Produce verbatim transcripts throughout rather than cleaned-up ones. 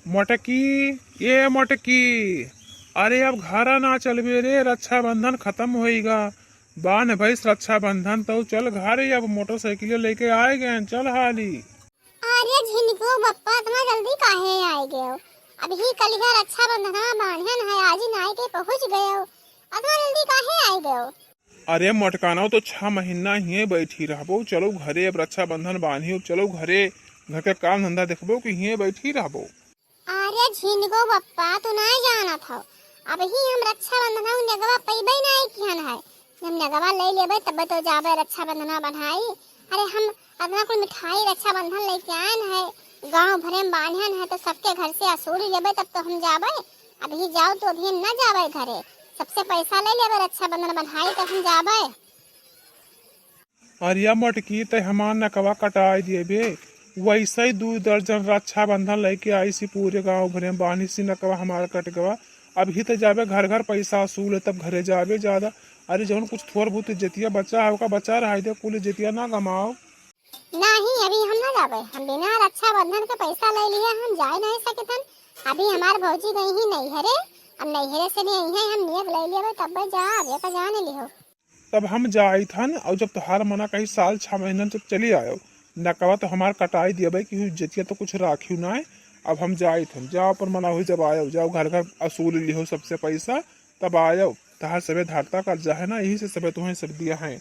मोटकी, ए मोटकी, अरे अब घरा ना चलबे रे, रक्षाबंधन खतम होइगा। बान्ह भइस रक्षाबंधन, तउ चल घरे, अब मोटरसाइकिल लइके आइ गएन, चल हाली। अरे झिनको बप्पा, इतना जल्दी काहे आइ गयो? अबही कलिहा रक्षाबंधनवा बान्हन है, आजि नाइ के पहुँच गयो, इतना जल्दी काहे आइ गयो? अरे मोटकानउ, तो छह महीना हिये बैठी रहबो, चलो घरे, अब रक्षाबंधन बान्ही, अब चलो घरे, घर के काम धंधा देखबो कि हिये बैठी रहबो। अरे झिनको बप्पा, तू नाइ जानत हो, अबही हम रक्षाबंधन नेगवा पइबे नाइ किहन है। जब नेगवा लइ लेबे तब तो जाबे रक्षाबंधन बन्हाई। अरे हम अतना कुल मिठाई रक्षाबंधन लइके आएन है, गाँव भरे में बान्हन है, तो सबके घर से असूल लेबे तब तो हम जाबे। अबही जाओ तो अबही हम ना जाबे घरे, सबसे पैसा लइ लेबे रक्षाबंधन बन्हाई तब हम जाबे। अरिया मोटकी, तै हमार नकवा कटाइ देबे। वइसइ दुइ दर्जन रक्षाबंधन लइके आइसी, पूरे गाँव भरे में बान्हिसी नकवा हमार कट गवा। अबही तै जाबे घर घर पैसा असूले तब घरे जाबे जादा। अरे जउन कुछ थोर बहुत इज्जतिया बचा है ओका बचा रहइ दे, कुल इज्जतिया ना गमाओ। नाहीं, अबही हम ना जाबे, हम बिना रक्षाबंधन के पैसा लइ लिहे हम जाइ नाहीं सकित हन। अबही हमार भौजी गइहीं नइहरे, अब नइहरे से भी अइहैं, हम नेग लइ लेबे तब्बे जाब, एका जान लिहो। तब हम जाइत हन, अउर जब तोहार मना कही साल छह महीनन जब चली आयो, नकवा तो हमार कटाइ दियबे कि इज्जतिया तो कुछ राखियो नाइ। अब हम जाइत हन, जाओ अपन मना हुई जब आयो, जाओ घर घर असूल लिहो सबसे पैसा, तब आयो। तोहार सबे धरता कर्जा है ना, यही से सबे तुहैं सब दिया है।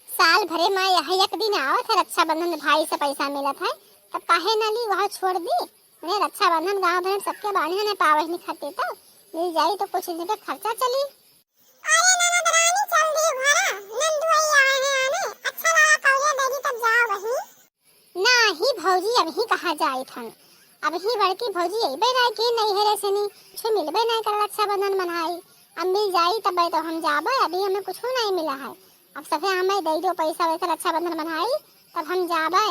साल भरे मा यह एक दिन आवत है रक्षाबंधन, भाई से पैसा मिलत है, तब काहे ना ली, वह छोड़ दी। उन्हें रक्षाबंधन गाँव भरे में सबके बान्हे ने पावहिनी खातिर तो मिल जाई, तो कुछ दिन के खर्चा चली। अरे ननद रानी, चल दी घरा, नंदुआई आए हैं आने, अच्छा लगा कौलिया देगी तब जाओ बहिनी। नाही भौजी, अबही कहाँ जाइत हन, अबही बड़की भौजी अइबे नाइ की नइहरे से नी, कुछ मिलबे नाइ कर रक्षाबंधन मनाई। अब मिल जाई तब तो हम जाबे, अबही हमें कुछ नाइ मिला है। अब सभे हमें दइ दो पैसा वैसा रक्षाबंधन मनाई, तब हम जाबे।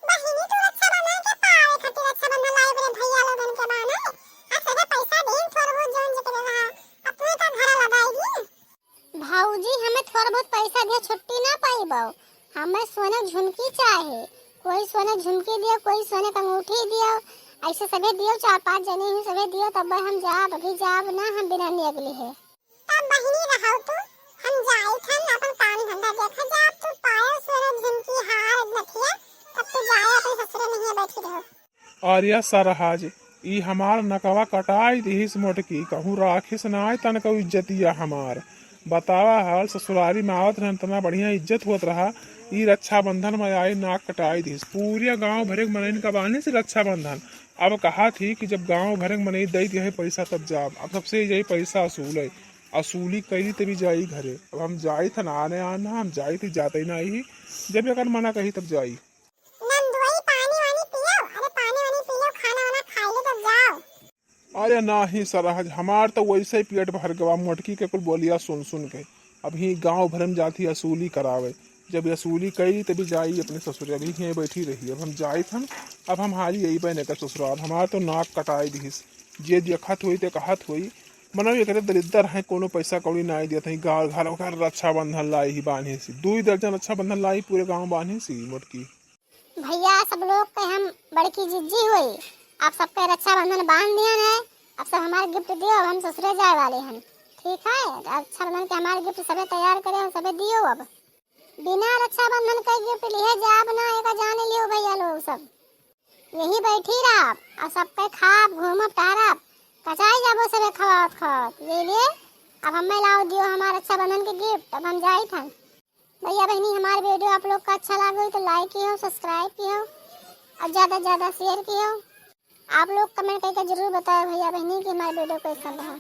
बहिनी, तू रक्षाबंधन के पावे खातिर रक्षाबंधन लाई अपने भैया लोगन के बाने। आ सभे पैसा देन थोड़ बहुत जौन जेकरे रहा। अब तू तो घर लगाई दी। भौजी, हमें थोड़ बहुत पैसा दिया, छुट्टी ना पाइबो। हमें सोने झुमकी चाहे। कोई सोने झुमकी दियो, कोई सोने के अंगूठी दियो। ऐसे सभे दियो, चार पाँच जने ही सभे दियो, तब हम जाब, अभी जाब ना, हम बिना नेग लिहे। तब बहिनी रहौ तू, हम जाइत हन, अपन काम धंधा देखा जाब, तू पायो सोना झुमकी हार नथिया, तब तू जाए अपन ससुरे में ही बैठी रहो। अरे सरहज, ई हमार नकवा कटाई दिहिस मोटकी, कहूँ राखिस नाय तनको इज्जतिया हमार। बतावा हाल, ससुरारी में आवत रहन, इतना बढ़िया इज्जत होत रहा, ई रक्षाबंधन में आई नाक कटाई दिहिस। पूरे गाँव भरे के मनइन का बान्हिस रक्षाबंधन। अब कहा थी कि जब गाँव भरे के मनई दई दिहे पैसा तब जाब। अब सबसे यही पैसा असूल है। असूली कइली तभी जाई घरे। अब हम जाइत हन आने आना, हम जाइत ही जाते ही नाही, जब एकर मना कही तब जाई। नंदुआई, पानी वानी पियो, अरे पानी वानी पियो, खाना वाना खाई लो तब जाओ। अरे नाही सरहज, हमार तो वैसे ही पेट भर गवा, मोटकी के कुल बोलिया सुन सुन के। अबही गाँव भर में जाती असूली करावे, जब असूली कई तभी जाई अपने ससुरे, अभी यहीं बैठी रही। अब हम जाइत हन, अब हम हाली अइबे न कर ससुराल, हमार तो नाक कटाई दिहिस। जे देखत होई ते कहत होई, मनो एकरे दरिद्दर हैं, कोनो पैसा कौड़ी नाई देत हैं। गाँव घर ओकर रक्षाबंधन लाई ही बान्हिस, दुई दर्जन रक्षाबंधन लाई पूरे गाँव बान्हिस मोटकी। भैया, सब लोग के हम बड़की जिज्जी होई, आप सबके रक्षाबंधन बांध दिहन है। अब सब हमार gift दियो, अब हम ससुरे जाए वाले हन। ठीक है, रक्षाबंधन के हमार gift सबे तैयार करे, हम सबे दियो। अब बिना रक्षाबंधन के gift लिहे जाब ना, एका जान लियो भैया लोग सब। यही बैठी रहब, अब सबके खाब, घूमब, टहरब, कचाई जाबो सबे खवावत खवावत। ये लिए अब हमें लाओ दियो हमार रक्षाबंधन के gift, अब हम जाइत हन। भैया बहिनी, हमार video आप लोग का अच्छा लागो तो like किहो, subscribe किहो और ज्यादा से ज्यादा share किहो। आप लोग comment करके जरूर बताओ भैया बहिनी कि हमार video कैसन रहा।